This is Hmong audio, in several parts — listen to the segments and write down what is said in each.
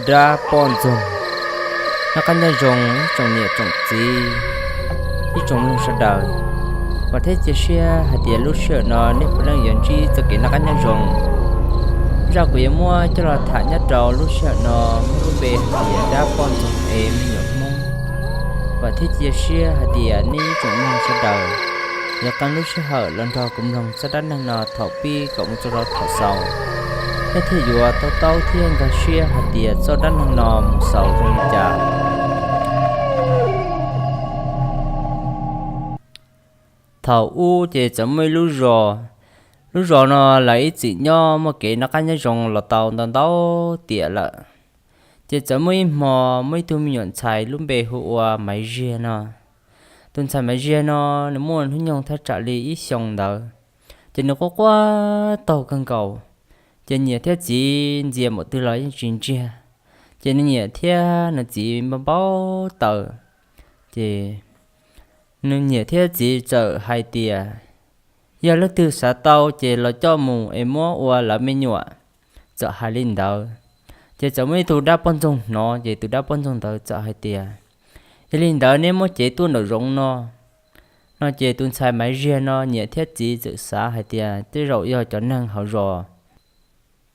Dab poj ntxoog. Noj qab nyob zoo ib tsoom niam tsoom txiv, ib tsoom mloog sawv daws. Vam thiab cia siab hais tias lub sij hawm no nej puav leej yuav ntsib txoj kev noj qab nyob zoo. Zaj kuv yuav muab coj los tham nyob rau lub sij hawm no muaj lub npe hais tias dab poj ntxoog es me nyuam Hmoob. Vam thiab cia siab hais tias nej ib tsoom mloog sawv daws yuav qee lub sij hawm los nrog kuv mloog txoj dab neeg no thaum pib kom mus txog rau thaum xaus, nej thiaj yuav to taub thiab nkag siab hais tias txoj dab neeg no mus xaus zoo li cas. Thaum ub ces txawm muaj ib lub zos. Lub zos no lawv ib txwm nyob muaj kev noj qab nyob zoo los tau ntau ntau tiam lawm. Ces txawm muaj ib hmo, muaj ib tug me nyuam ntxhais lub npe hu ua Maiv Ziag no. Tus ntxhais Maiv Ziag no nws muaj hnub nyoog thaj tsam li ib xyoos ntawd, ces nws quaj quaj taug kawg nkaus, ces niam thiab txiv ntxias npaum twg los yeej tsis ntsiag. Ces nws niam thiab nws txiv npau npau taws, ces nws niam thiab txiv txawm hais tias, yog leej twg xav tau ces los coj mus es muab ua lawv me nyuam. Txawm hais li ntawd, ces txawm muaj ib tug dab poj ntxoog hnov, ces tus dab poj ntxoog ntawd txawm hais tias, yog li ntawd neb muab cev tuaj nraum zoov no. No ces tus ntxhais Maiv Ziag no niam thiab txiv txawm xav hais tias tej zaum yog cov neeg hauv zos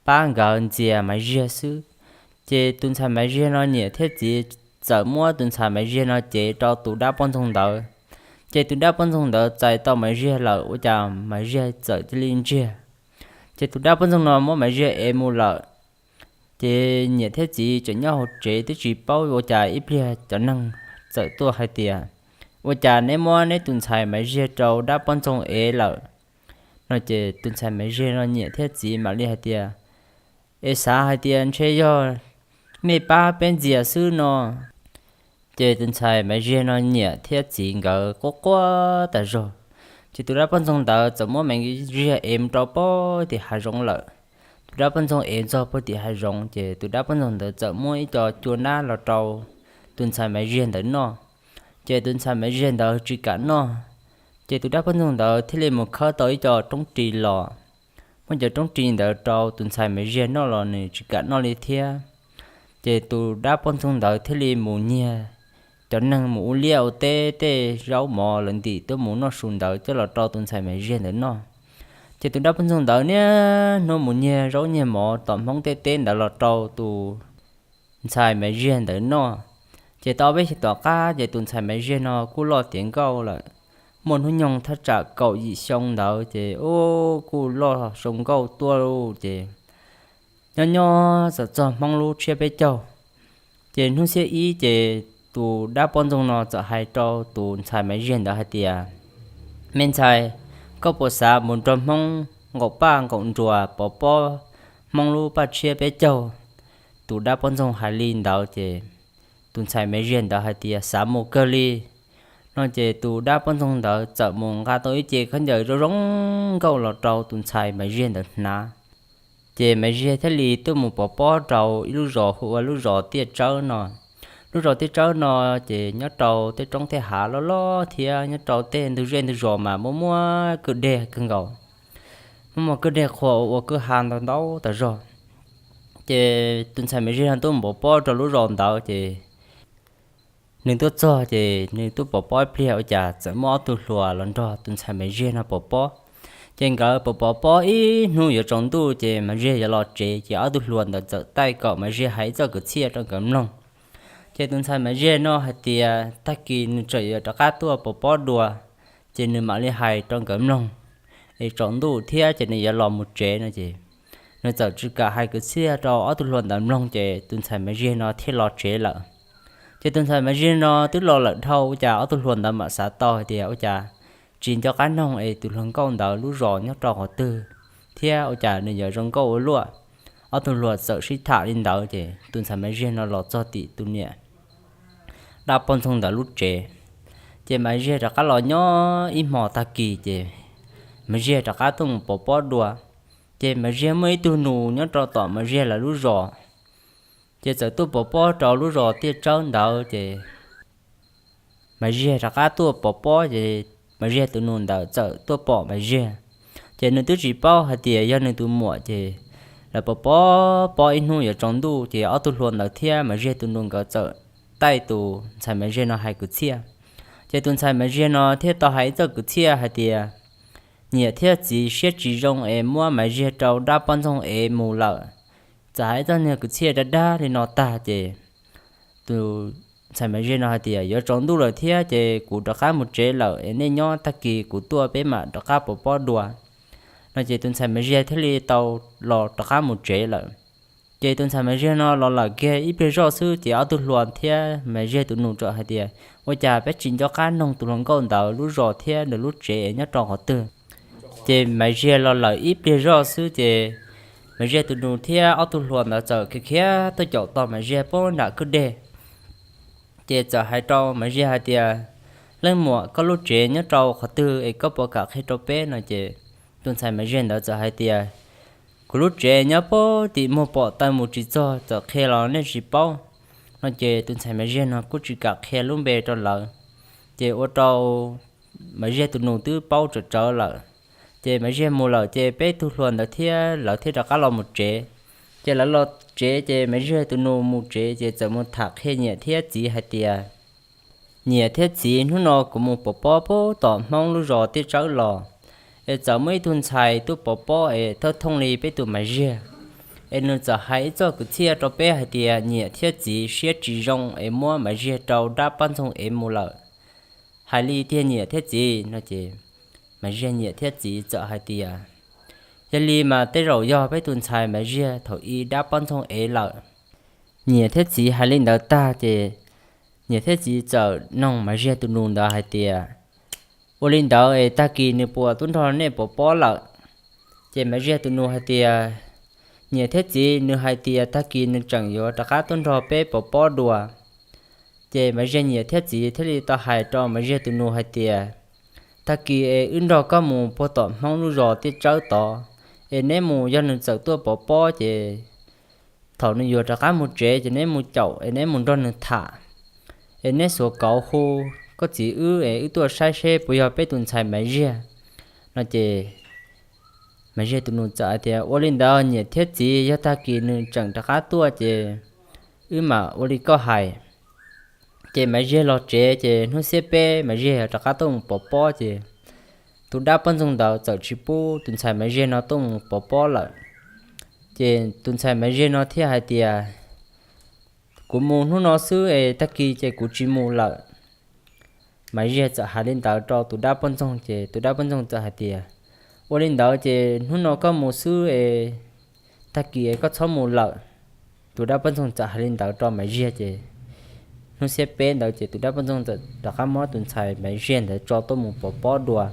pab nkawd ntxias Maiv Ziag xwb. Ces tus ntxhais Maiv Ziag no niam thiab txiv txawm muab tus ntxhais Maiv Ziag no cev rau tus dab poj ntxoog ntawd. Ces tus dab poj ntxoog ntawd txais tau Maiv Ziag lawm ua cas Maiv Ziag txawm cia li ntsiag. Ces tus dab poj ntxoog no muab Maiv Ziag ev mus lawm. Ces niam thiab txiv tseem nyob hauv tsev twb tsis paub ua cas ib pliag cov neeg txawm tuaj hais tias, ua cas neb muab neb tus ntxhais Maiv Ziag rau dab poj ntxoog ev lawm? No ces tus ntxhais Maiv Ziag no niam thiab txiv mam li hais tias, es xav hais tias ntshe yog mej pab peb ntxias xwb no. Ces tus ntxhais Maiv Ziag no niam thiab txiv nkawd quaj quaj tas zog. Ces tus dab poj ntxoog ntawd txawm muab Maiv Ziag ev mus rau puag tim hav zoov lawm. Tus dab poj ntxoog ev txog puag tim hav zoov ces tus dab poj ntxoog ntawd txawm muab ib co cua nab los rau tus ntxhais Maiv Ziag ntawd noj. Ces tus ntxhais Maiv Ziag ntawd tsis kam noj. Ces tus dab poj ntxoog ntawd thiaj li mus khawb tau ib co roob ris los, muab cov roob ris ntawd rau tus ntxhais Maiv Ziag noj los nws tsis kam noj li thiab. Ces tus dab poj ntxoog ntawd thiaj li mus nyiag cov neeg mus ua liaj ua teb tej zaub mov lawv ntim tuaj mus noj su ntawd coj los rau tus ntxhais Maiv Ziag ntawd noj. Ces tus dab poj ntxoog ntawd niaj hnub mus nyiag zaub nyiag mov tom Hmoob tej teb ntawd los rau tus ntxhais Maiv Ziag ntawd noj. Ces tau peb xyoos tom qab ces tus ntxhais Maiv Ziag no kuj loj tiav nkauj lawm, muaj hnub nyoog thaj tsam kaum yim xyoo ntawd ces ub kuj loj zoo nkauj tuaj lauj. Ces nyob nyob txawm txog Hmoob lub tshiab peb caug, ces hnub xiab ib ces tus dab poj ntxoog no txawm hais rau tus ntxhais Maiv Ziag ntawd hais tias, me ntxhais, koj puas xav mus nrog Hmoob nqaum paj nqaum nruas pov pob Hmoob lub paj tshiab peb caug? Tus dab poj ntxoog hais li ntawd ces tus ntxhais Maiv Ziag ntawd hais tias xav mus kawg li. No ces tus dab poj ntxoog ntawd txawm mus nqa tau ib ce khaub ncaws zoo zoo nkauj los rau tus ntxhais Maiv Ziag ntawd hnav. Ces Maiv Ziag thiaj li tuaj mus pov pob rau ib lub zos hu ua lub zos Tiaj Tsawb no. Lub zos Tiaj Tsawb no ces nyob rau tej roob tej hav loj loj thiab nyob rau tej ntug zej ntug zos mas muaj muaj kwj deg kawg nkaus, muaj muaj kwj deg qhuas ua kwj ha ntau ntau tas zog. Ces tus ntxhais Maiv Ziag no tuaj mus pov pob rau lub zos ntawd ces nws tuaj txog ces nws tuaj pov pob ib pliag ua cas txawm muaj ob tug hluas los nrog tus ntxhais Maiv Ziag no pov pob. Ces nkawd pov pov pob ib hnub yuav tsaus ntuj ces Maiv Ziag yuav los tsev ces ob tug hluas ntawd txawm taij kom Maiv Ziag hais ib txoj kwv txhiaj rau nkawd mloog. Ces tus ntxhais Maiv Ziag no hais tias tag kis nws tseem yuav rov qab tuaj pov pob dua, ces nws mam li hais rau nkawd mloog, es tsaus ntuj thiab ces nws yuav los mus tsev no ces nws txawm tsis kam hais kwv txhiaj rau ob tug hluas ntawd mloog ces tus ntxhais Maiv Ziag no thiaj los tsev lawm. Ces tus ntxhais Maiv Ziag no twb los lawm dhau ua cas ob tug hluas ntawd mam xav tau hais tias ua cas tsis nco qab noog es tus hluas nkauj ntawd lub zos nyob rau qhov twg thiab ua cas nws yuav zoo nkauj ua luaj. Ob tug hluas txawm sib tham li ntawd ces tus ntxhais Maiv Ziag no los txog tim tus niam dab poj ntxoog ntawd lub tsev. Ces Maiv Ziag rov qab los nyob ib hmo tag kis ces Maiv Ziag rov qab tuaj mus pov pob dua. Ces Maiv Ziag muaj ib tug nus nyob rau tom Maiv Ziag lawv lub zos, ces txawm tuaj pov pob rau lub zos Tiaj Tsawb ntawd ces Maiv Ziag rov qab tuaj pov pob ces Maiv Ziag tus nus ntawd txawm tuaj pom Maiv Ziag. Ces nws twb tsis paub hais tias yog nws tus muam ces lawv pov pob pob ib hnub yuav tsaus ntuj ces ob tug hluas ntawd thiab Maiv Ziag tus nus nkawd txawm taij tus ntxhais Maiv Ziag no hais kwv txhiaj. Ces tus ntxhais Maiv Ziag no thiaj tau hais ib txoj kwv txhiaj hais tias, nyiam thiab txiv siab tsis zoo es muab Maiv Ziag rau dab poj ntxoog ev mus lawm. Txawm hais ib txoj niag kwv txhiaj dag dag li no tag ces tus ntxhais Maiv Ziag no hais tias, yuav tsaus ntuj lawm thiab ces kuv rov qab mus tsev lawm es nej nyob, tag kis kuv tuaj peb mam rov qab pov pob dua. No ces tus ntxhais Maiv Ziag thiaj li tau los rov qab mus tsev lawm. Ces tus ntxhais Maiv Ziag no los lawm kiag ib pliag zoj xwb ces ob tug hluas thiab Maiv Ziag tus nus txawm hais tias, ua cas peb tsis nco qab noog tus hluas nkauj ntawd lub zos thiab nws lub tsev nyob rau qhov twg. Ces Maiv Ziag los lawm ib pliag zoj xwb ces Maiv Ziag tus nus thiab ob tug hluas ntawd txawm khiav khiav tuaj caum tos Maiv Ziag puag nram kwj deg. Ces txawm hais rau Maiv Ziag hais tias, leej muam, koj lub tsev nyob rau qhov twg es koj puas kam qhia rau peb? No ces tus ntxhais Maiv Ziag ntawd txawm hais tias, kuv lub tsev nyob puag tim muag pom taw mus tsis txog, txawm qhia los nej tsis paub. No ces tus ntxhais Maiv Ziag no kuj tsis kam qhia lub npe rau lawv, ces ua rau Maiv Ziag tus nus twb paub tsawv tsawv lawm. Ces Maiv Ziag mus lawm ces peb tug hluas ntawd thiab lawv thiaj rov qab los mus tsev. Ces lawv los tsev ces Maiv Ziag tus nus mus tsev ces txawm mus tham qhia niam thiab txiv hais tias, niam thiab txiv, hnub no kuv mus pov pob puag tom Hmoob lub zos Tiaj Tsawb los, es txawm muaj ib tug ntxhais tuaj pov pob es thawj thooj li peb tus Maiv Ziag. Es nws txawm hais ib txoj kwv txhiaj rau peb hais tias nyiam thiab txiv siab tsis zoo es muab Maiv Ziag rau dab poj ntxoog ev mus lawm. Hais li tiag niam thiab txiv? No ces Maiv Ziag niam thiab txiv txawm hais tias, yog li mas tej zaum yog peb tus ntxhais Maiv Ziag thaum ub dab poj ntxoog ev lawm. Niam thiab txiv hais li ntawd tag ces niam thiab txiv txawm noog Maiv Ziag tus nus ntawd hais tias, ua li ntawd es tag kis nws puas tuaj nrog nej pov pob lawm? Ces Maiv Ziag tus nus hais tias, niam thiab txiv, nws hais tias tag kis nws tseem yuav rov qab tuaj nrog peb pov pob dua. Ces Maiv Ziag niam thiab txiv thiaj li tau hais rau Maiv Ziag tus nus hais tias, tag kis es wb nrog koj mus puag tom Hmoob lub zos Tiaj Tsawb tod, es neb mus, yog nws txawm tuaj pov pob ces thaum nws yuav rov qab mus tsev ces neb mus caum es neb mus nrog nws tham, es neb xuas kauv hu koj txiv wb es wb tuaj saib seb puas yog peb tus ntxhais Maiv Ziag. No ces Maiv Ziag tus nus txawm hais tias, ua li ntawd niam thiab txiv, yog tag kis nws tseem rov qab tuaj ces wb mam ua li koj hais. Ces Maiv Ziag los tsev ces hnub xiab peb Maiv Ziag rov qab tuaj mus pov pob ces tus dab poj ntxoog ntawd txawm tsis pub tus ntxhais Maiv Ziag no tuaj mus pov pob lawm. Ces tus ntxhais Maiv Ziag no thiaj hais tias, kuv mus hnub no xwb es tag kis ces kuv tsis mus lawm. Maiv Ziag txawm hais li ntawd rau tus dab poj ntxoog ces tus dab poj ntxoog txawm hais tias, ua li ntawd ces hnub no koj mus xwb es tag kis koj txhob mus lawm. Tus dab poj ntxoog txawm hais li ntawd rau Maiv Ziag ces hnub xiab peb ntawd ces tus dab poj ntxoog txawm rov qab muab tus ntxhais Maiv Ziag ntawd tso tuaj mus pov pob dua.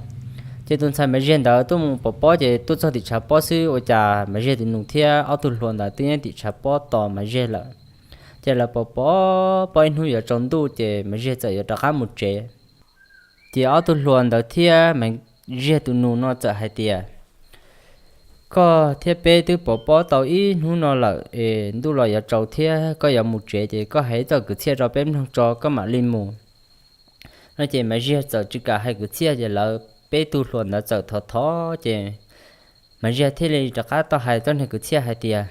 Ces tus ntxhais Maiv Ziag ntawd tuaj mus pov pob ces tuaj txog tim tshav pob xwb ua cas Maiv Ziag tus nus thiab ob tug hluas ntawd twb nyob tim tshav pob tos Maiv Ziag lawm. Ces lawv pov pob pob ib hnub yuav tsaus ntuj ces Maiv Ziag txawm yuav rov qab mus tsev. Ces ob tug hluas ntawd thiab Maiv Ziag tus nus no txawm hais tias, koj thiab peb twb pov pob tau ib hnub no lawm es ntuj los yuav tsaus thiab koj yuav mus tsev ces koj hais ib txoj kwv txhiaj rau peb mloog tso koj mam li mus. No ces Maiv Ziag txawm tsis kam hais kwv txhiaj ces lawv peb tug hluas ntawd txawm thov thov ces Maiv Ziag thiaj li rov qab tau hais txoj niag kwv txhiaj hais tias,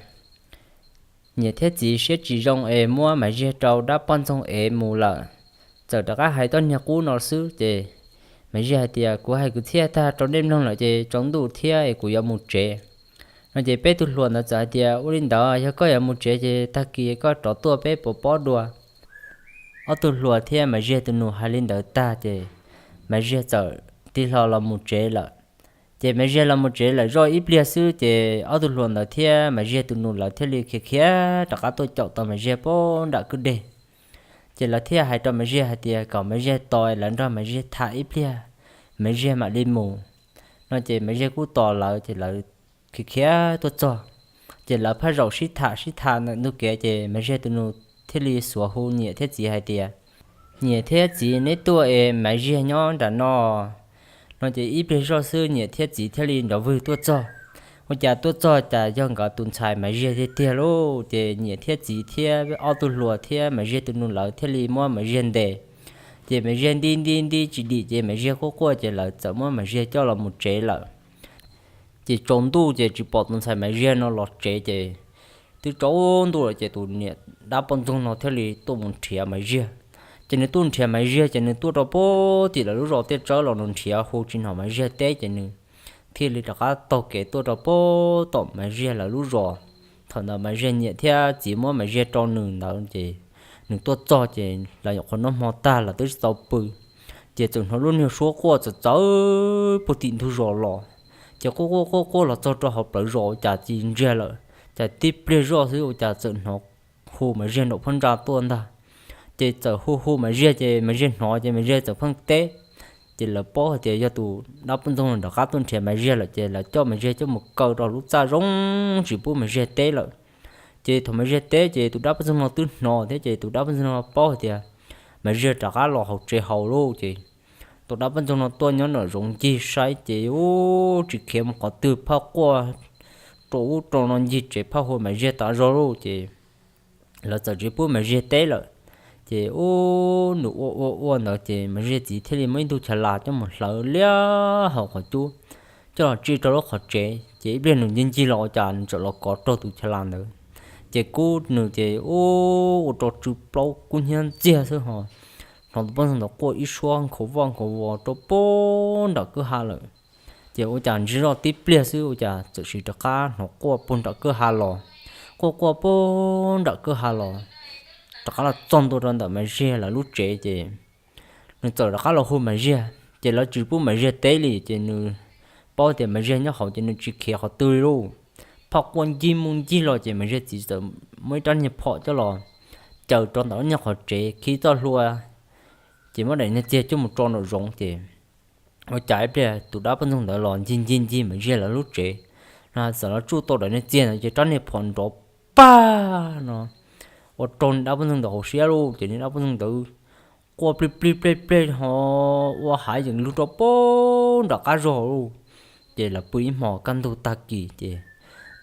niam thiab txiv siab tsis zoo es muab Maiv Ziag rau dab poj ntxoog ev mus lawm. Txawm rov qab hais txoj niag qub no xwb ces Maiv Ziag hais tias, kuv hais kwv txhiaj tag rau nej mloog lawm ces tsaus ntuj thiab es kuv yuav mus tsev. No ces peb tug hluas ntawd txawm hais tias, ua li ntawd yog koj yuav mus tsev ces tag kis koj rov tuaj peb pov pob dua. Ob tug hluas thiab Maiv Ziag tus nus hais li ntawd tag ces Maiv Ziag txawm tig hlo los mus tsev lawm. Ces Maiv Ziag los mus tsev lawm zoj ib pliag xwb ces ob tug hluas ntawd thiab Maiv Ziag tus nus lawv thiaj li khiav khiav rov qab tuaj caum tau Maiv Ziag puag nram kwj deg. Ces lawv thiaj hais rau Maiv Ziag hais tias kom Maiv Ziag tos lawv nrog Maiv Ziag tham ib pliag, Maiv Ziag mam li mus. No ces Maiv Ziag kuj tos lawv ces lawv khiav khiav tuaj txog. Ces lawv phaj zaum sib tham sib tham ntawm ntug kev ces Maiv Ziag tus nus thiaj li xuav hu niam thiab txiv hais tias, niam thiab txiv, neb tuaj es Maiv Ziag nyob nram no. No ces ib pliag zoj xwb niam thiab txiv thiaj li nrov vwg tuaj txog. Ua cas tuaj txog cas yog nkawd tus ntxhais Maiv Ziag tiag tiag lauj. Ces niam thiab txiv thiab ob tug hluas thiab Maiv Ziag tus nus lawv thiaj li muab Maiv Ziag ntes. Ces Maiv Ziag nti nti nti tsis dim ces Maiv Ziag quaj quaj ces lawv txawm muab Maiv Ziag coj los mus tsev lawm. Ces tsaus ntuj ces tsis pom tus ntxhais Maiv Ziag no los tsev ces twb tsaus ntuj lawm ces tus niam dab poj ntxoog no thiaj li tuaj mus nrhiav Maiv Ziag. Ces nws tuaj nrhiav Maiv Ziag ces nws tuaj rau pem tim lawv lub zos Tiaj Tsawb los nws nrhiav hu tsis hnov Maiv Ziag teb ces nws thiaj li rov qab taug kev tuaj rau pem tom Maiv Ziag lawv lub zos. Thaum ntawd Maiv Ziag niam thiab txiv muab Maiv Ziag rau nws ntawd ces nws tuaj txog ces lawv nyuam qhuav noj hmo tag lawv twb tsis tau pw. Ces txawm hnov lub niag suab quaj txawv txawv puag tim ntug zos los. Ces quaj quaj quaj quaj los txog rau hauv plawv zos ua cas tsis ntsiag lawm, cas tib pliag zoj xwb ua cas txawm hnov hu Maiv Ziag nraum phab ntsa tuaj ntag. Ces txawm hu hu Maiv Ziag ces Maiv Ziag hnov ces Maiv Ziag txawm pheej teb. Ces lawv paub hais tias yog tus dab poj ntxoog rov qab tuaj nrhiav Maiv Ziag lawm ces lawv coj Maiv Ziag coj mus kaw rau lub txaj zoo tsis pub Maiv Ziag teb lawm. Ces thaum Maiv Ziag teb ces tus dab poj ntxoog no twb hnov thiab ces tus dab poj ntxoog no paub hais tias Maiv Ziag rov qab los hauv tsev haus lauj. Ces tus dab poj ntxoog no tuaj nyob nram zoov ncig saib ces ub tsis khiav mus qhov twg, phaj quaj rau ub rau no ncig tsev phaj hu Maiv Ziag tas zog lauj. Ces lawv txawm tsis pub Maiv Ziag teb lawm. Ces ub nws ua ua ua ntawd ces Maiv Ziag txiv thiaj li muab ib tug chaw las coj mus hlawv liab hauv qhov cub coj los tsij rau lub qhov tsev. Ces ib pliag nws ncig ncig los ua cas nws txawm los kov raug tus chaw las ntawd. Ces kub nws ces ub ua rau tsw plaub kub hnyiab ntxiag xwb ho hnov tus poj ntxoog ntawd quaj ib suab nkhaus vaj nkhaus vos rau pem nram kwj ha lawm. Ces ua cas ntshe zoj tib pliag xwb ua cas txawm sis rov qab hnov quaj puag nram kwj ha los. Quaj quaj puag nram kwj ha los, rov qab los txog ntua rau ntawm Maiv Ziag lawv lub tsev ces nws txawm rov qab los hu Maiv Ziag ces lawv tsis pub Maiv Ziag teb li ces nws paub tias Maiv Ziag nyob hauv ces nws tsis khiav qhov twg li lauj. Phaj quaj ncig mus ncig los ces Maiv Ziag txiv txawm muab ib rab niag phom coj los caws rau ntawm lub niag qhov tsev khib txoj hlua, ces muab daim niag txiag coj mus tso nraum zoov ces ua cas ib pliag tus dab poj ntxoog ntawd los ncig ncig ncig Maiv Ziag lawv lub tsev no, txawm los tsuj tau daim niag txiag ntawd ces rab niag phom nrov pag no ua rau niag dab poj ntxoog ntawd hauv siab lauj. Ces niag dab poj ntxoog ntawd quaj plig plig plig plig ho ua hav yeem lug rau pem nram qab zog lauj. Ces lawv pw ib hmos kaj ntug tag kis ces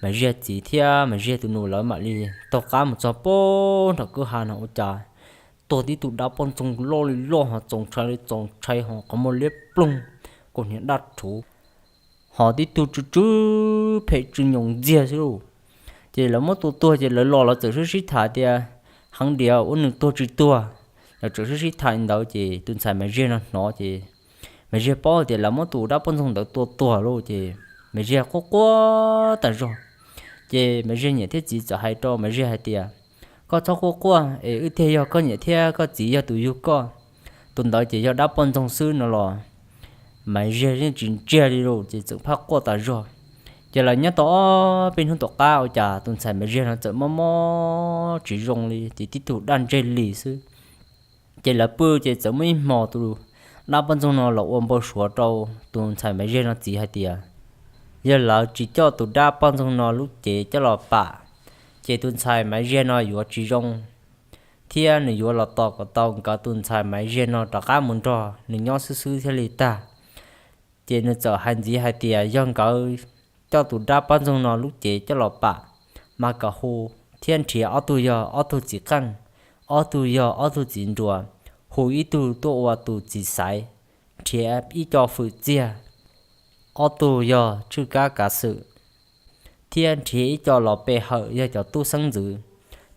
Maiv Ziag txiv thiab Maiv Ziag tus nus lawv mam li taug qab mus txog pem nram kwj ha no ua cas tuag tib tug dab poj ntxoog loj li loj ho txaus ntshai li txaus ntshai ho qhov muag liab ploog, kaus hniav daj rhuv, ho tib tug tsw tsw phem tsw nyoos ntxiag xwb lauj. Ces lawv muab tua tuag ces lawv los lawv txawm sib sib tham tias heev diav ua nws tuag tsis tuag. Lawv txawm sib sib tham li ntawd ces tus ntxhais Maiv Ziag no hnov ces Maiv Ziag paub tias lawv muab tus dab poj ntxoog ntawd tua tuag lauj ces Maiv Ziag quaj quaj tas zog. Ces Maiv Ziag niam thiab txiv txawm hais rau Maiv Ziag hais tias, koj txhob quaj quaj es wb thiaj yog koj niam thiab koj txiv yog tus yug koj. Tus ntawd ces yog dab poj ntxoog xwb no los Maiv Ziag yeej tsis ntsiag li lauj ces txawm phaj quaj tas zog. Ces lawv nyob tau ob peb hnub tom qab ua cas tus ntxhais Maiv Ziag no txawm mob mob tsis zoo li ces tib tug daj ntseg li xwb. Ces lawv pw ces txawm muaj ib hmo tus dab poj ntxoog no los ua npau suav rau tus ntxhais Maiv Ziag no txiv hais tias yog lawv tsis coj tus dab poj ntxoog no lub cev coj los pam, ces tus ntxhais Maiv Ziag no yuav tsis zoo, thiab nws yuav los tos kom tau nkawd tus ntxhais Maiv Ziag no rov qab mus nrog nws nyob xwb xwb thiaj li tag. Ces nws txawm hais ntxiv hais tias yog nkawd coj tus dab poj ntxoog no lub cev coj los pam, mas kom hu thiab nrhiav ob tug yog ob tug txiv qeej, ob tug yog ob tug txiv nruas, hu ib tug tuaj ua tus txiv xaiv, nrhiav ib co fwm txiag, ob tug yog tshwj kab kav xwm, thiab nrhiav ib co los pe hawm yog cov tub xeeb ntxwv.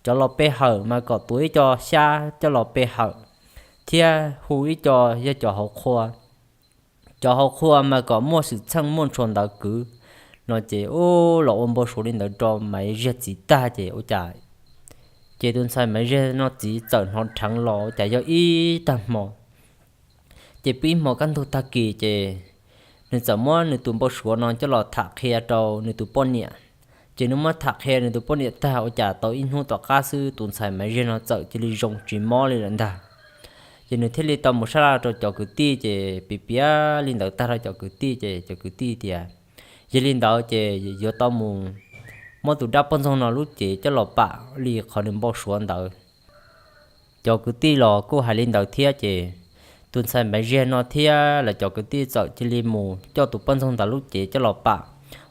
Cov los pe hawm mas kom tuav ib co xyab coj los pe hawm, thiab hu ib co yog cov hauv qhua. Cov hauv qhua mas kom muaj xwm txheej muaj ntshua ntawv kwv no ces ub los ua npau suav li ntawd rau Maiv Ziag txiv tag ces ua cas, ces tus ntxhais Maiv Ziag no txiv txawm hnov dheev los ua cas yog ib tag hmo. Ces pw ib hmo kaj ntug tag kis ces nws txawm muab nws tus npau suav no coj los tham qhia rau nws tus poj niam. Ces nws muab tham qhia nws tus poj niam tag ua cas tau ib hnub tom qab xwb tus ntxhais Maiv Ziag no txawm cia li zoo tsis mob li lawm ntag. Ces nws thiaj li tau mus sab laj rau cov kwv tij ces piav piav li ntawd tag rau cov kwv tij ces cov kwv tij tias, yog li ntawd ces yuav tau mus muab tus dab poj ntxoog no lub cev coj los pam li qhov nws npau suav ntawd. Cov kwv tij los kuj hais li ntawd thiab ces tus ntxhais Maiv Ziag no thiab lawv cov kwv tij txawm cia li mus coj tus poj ntxoog ntawd lub cev coj los pam.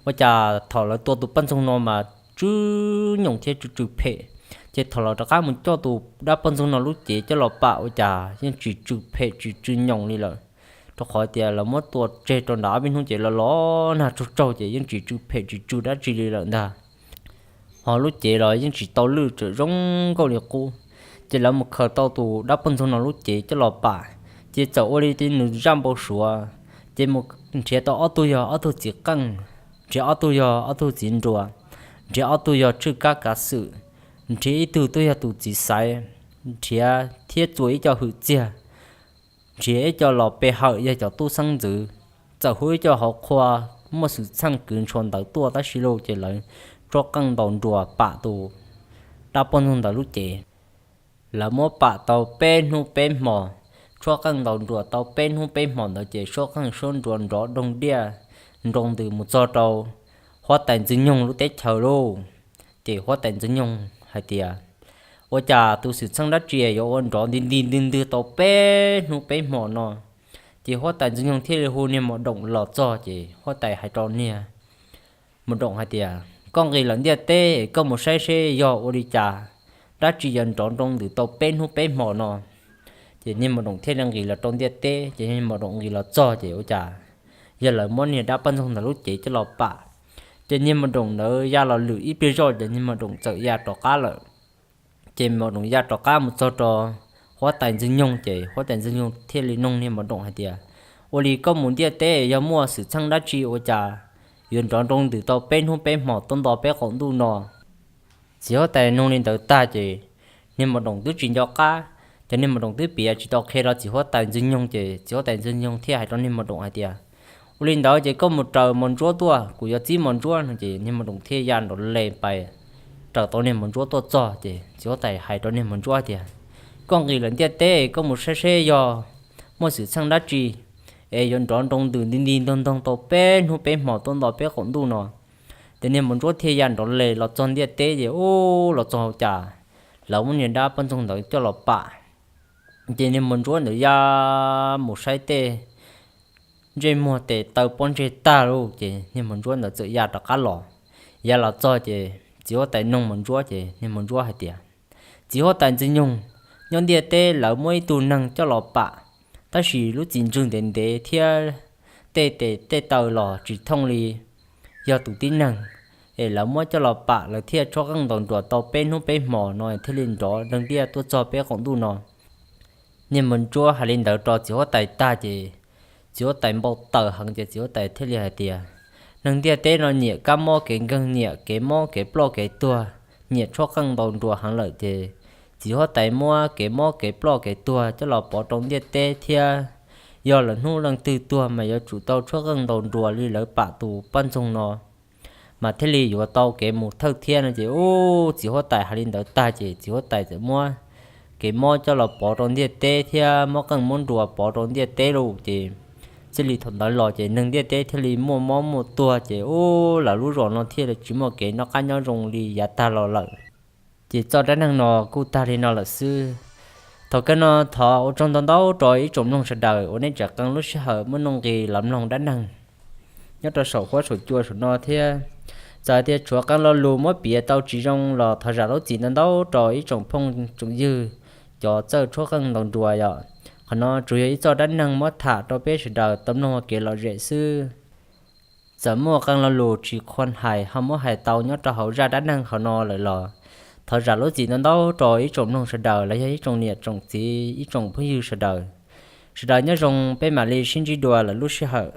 Ua cas thaum lawv tua tus poj ntxoog no mas tsw nyoos thiab tsw tsw phem, ces thaum lawv rov qab mus coj tus dab poj ntxoog no lub cev coj los pam ua cas yeej tsis tsw phem tsis tsw nyoos li lawm. Rau qhov tias lawv muab tua tseg rau nram ob peb hnub ces los los nag tsaug tsaug ces yeej tsis tsw phem tsis tsw dab tsi li lawm ntag. Ho lub cev los yeej tsis tau lwj, tseem zoo nkauj li qub. Ces lawv mus khaws tau tus dab poj ntxoog no lub cev coj los pam, ces txawm ua li nws zaj npau suav, ces mus nrhiav tau ob tug yog ob tug txiv qeej, nrhiav ob tug yog ob tug txiv nruas, nrhiav ob tug yog tswj kab kav xwm, nrhiav ib tug twb yog tus txiv xaiv, nrhiav thiab txua ib co hwm txiag, nrhiav ib co los pe hawm yog cov tub xeeb ntxwv, txawm hu ib co hauv qhua muaj xwm txheej kwv ntshua ntawd tuaj tab sis lauj ces lawv tshuab qeej ntaus nruas pam tus dab poj ntxoog ntawd lub cev. Lawv muab pam tau peb hnub peb hmos, tshuab qeej ntaus nruas tau peb hnub peb hmos ntawd ces tshuab qeej tshuab nruas nrov nroo diaj nroo ntws mus txog rau huab tais Ntxwg Nyoog lub teb chaws lauj. Ces huab tais Ntxwg Nyoog hais tias, ua cas tus xwm txheej dab tsi yuav ua nrov nti nti ntwg ntwg tau peb hnub peb hmos no? Ces huab tais Ntxwg Nyoog thiaj li hu niag maum doom los txog ces huab tais hais rau niag maum doom hais tias, koj nqis lawm ntiaj teb koj mus saib seb yog ua li cas, dab tsi yuav nrov nroo ntws tau peb hnub peb hmos no. Ces niag maum doom thiaj li nqis los rau ntiaj teb ces niag maum doom nqis los txog ces ua cas yog lawv muab niag dab poj ntxoog ntawd lub cev coj los pam. Ces niag maum doom ntawd ya los lwm ib pliag zoj ces niag maum doom txawm ya rov qab lawm. Ces maum doom ya rov qab mus txog rau huab tais Ntxwg Nyoog ces huab tais Ntxwg Nyoog thiaj li noog niag maum doom hais tias, ua li koj mus ntiaj teb yog muaj xwm txheej dab tsi ua cas yuav nrov nroo ntws tau peb hnub peb hmos tuaj nto peb qaum ntuj no? Txiv huab tais noog li ntawd tag ces niag maum doom twb tsis nco qab, ces niag maum doom twb piav tsis tau qhia rau txiv huab tais Ntxwg Nyoog ces txiv huab tais Ntxwg Nyoog thiaj hais rau niag maum doom hais tias, ua li ntawd ces koj mus raws mos ntsuab tuaj, kuv yuav txib mos ntsuab no. Ces niag maum doom thiaj ya nrov le pais raws tau niag mos ntsuab tuaj txog ces txiv huab tais hais rau niag mos ntsuab tias, koj nqis lawm ntiaj teb koj mus saib seb yog muaj xwm txheej dab tsi es yuav nrov nroo ntws nti nti ntog ntog tau peb hnub peb hmos tuaj nto peb qaum ntuj no. Ces niag mos ntsuab thiaj ya nrov le los txog ntiaj teb ces ub los txog hauv cas lawv muab niag dab poj ntxoog ntawd coj los pam. Ces niag mos ntsuab ntawd ya mus saib tej ntsej muag tes taw pob ntseg tag lauj ces niag mos ntsuab ntawd txawm ya rov qab los. Ya los txog ces txiv huab tais noog mos ntsuab ces niag mos ntsuab hais tias, txiv huab tais Ntxwg Nyoog, nyob ntiaj teb lawv muab ib tug neeg coj los pam, tab sis lub txim ntswg ntev ntev thiab tej tes tej taw los tsis thooj li yog tus tib neeg, es lawv muab coj los pam lawv thiaj tshuab qeej ntaus nruas tau peb hnub peb hmos no thiaj li nrov nroo diaj tuaj txog peb qaum ntuj no. Niag mos ntsuab hais li ntawd rau txiv huab tais tag ces txiv huab tais npau taws heev ces txiv huab tais thiaj li hais tias, neeg ntiaj teb no nyiam kab mob kev nkeeg, nyiam kev mob kev ploj kev tuag, nyiam tshuab qeej ntaus nruas heev lawm ces txiv huab tais muab kev mob kev ploj kev tuag coj los pov rau ntiaj teb thiab yog lawv hnub leej twg tuag mas yuav tsum tau tshuab qeej ntaus nruas li lawv pam tus poj ntxoog no mas thiaj li yuav tau kev mus thawj thiab no ces ub txiv huab tais hais li ntawd tag ces txiv huab tais txawm muab kev mob coj los pov rau ntiaj teb thiab mob qeej mob nruas pov rau ntiaj teb lauj ces txij li thaum ntawd los ces neeg ntiaj teb thiaj li muaj mob muaj tuag ces ub lawv lub zos no thiaj li tsis muaj kev noj qab nyob zoo li yav tag los lawm. Ces txoj dab neeg no kuj tag li no lawm xwb. Thaum kawg no thov ua tsaug ntau ntau rau ib tsoom mloog sawv daws uas nej tseem qee lub sij hawm muaj nuj nqis los mloog dab neeg nyob rau saum huab saum cua saum no thiab. Txawm tias tshuav qee lo lus muab piav tau tsis zoo los thov zam lub txim ntau ntau rau ib tsoom phooj tsoom ywg cov txawj tshuab qeej ntaus nruas yom. Qhov no tsuas yog ib txoj dab neeg muab tham rau peb sawv daws tau mloog ua kev lom zem xwb. Txawm muaj qee lo lus tsis qhuas hais ho muab hais tau nyob rau hauv zaj dab neeg hauv no lawm los thov zam lub txim ntau ntau rau ib tsoom mloog sawv daws los yog ib tsoom niam tsoom txiv ib tsoom phooj ywg sawv daws. Sawv daws nyob zoo peb mam li sib ntsib dua lwm lub sij hawm.